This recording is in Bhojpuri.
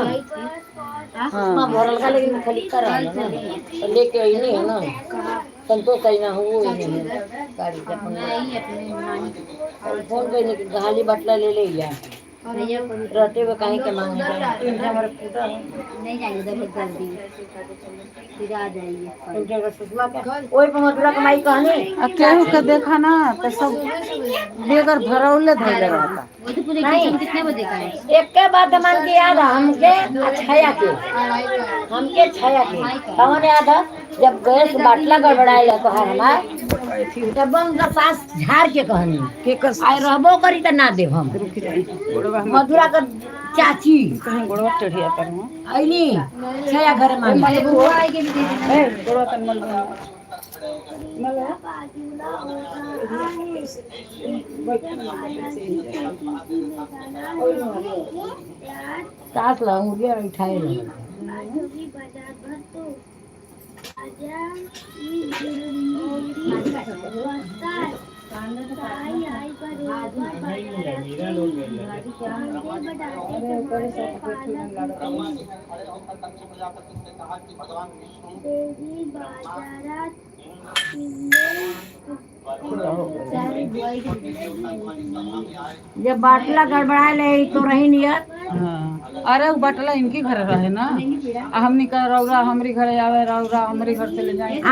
सुषमा भरल का लेकिन खाली कर रहल ना, तो लेके आई नहीं है ना। संतोष आई ना हो, वो ही नहीं है गाड़ी से अपन। नहीं, अपने नानी। और फोन कहीं कि गाली बटला ले ले या रहते हुए कहीं के मांगने का तीन ठे हमारे फूटा है। नहीं जाएंगे उधर, बहुत जल्दी फिर आ जाएंगे। तीन ठे सुषमा के ओही पर मथुरा कमाई कहनी। आ केहू के देखा ना तो सब बेगर भरौले धैले रहता। वो तो पूरे नहीं। किचन कितने बजे का है? एक के बात मान के याद है हमके आ छाया के, हमके छाया के कौन याद है, जब गैस बाटला गड़बड़ाए तो हमार तब उनका सास झाड़ के कहनी के कर आए रहबो करी त ना देव हम। रुक जाई गोड़वा हम। मधुरा का चाची। कहीं गोड़वा चढ़िया पर हूं। ऐनी छाया घर मांगे। ए गोड़वा तन मल मल। सास ला उंगलियां उठाए रहे। जब बाटला गड़बड़ाए ले तो रही नहीं यार। हाँ, अरे वो बटला इनके घर रहे ना, आ हमनी का रौरा हमरी घरे आवे, रौरा हमरी घर से ले जाए।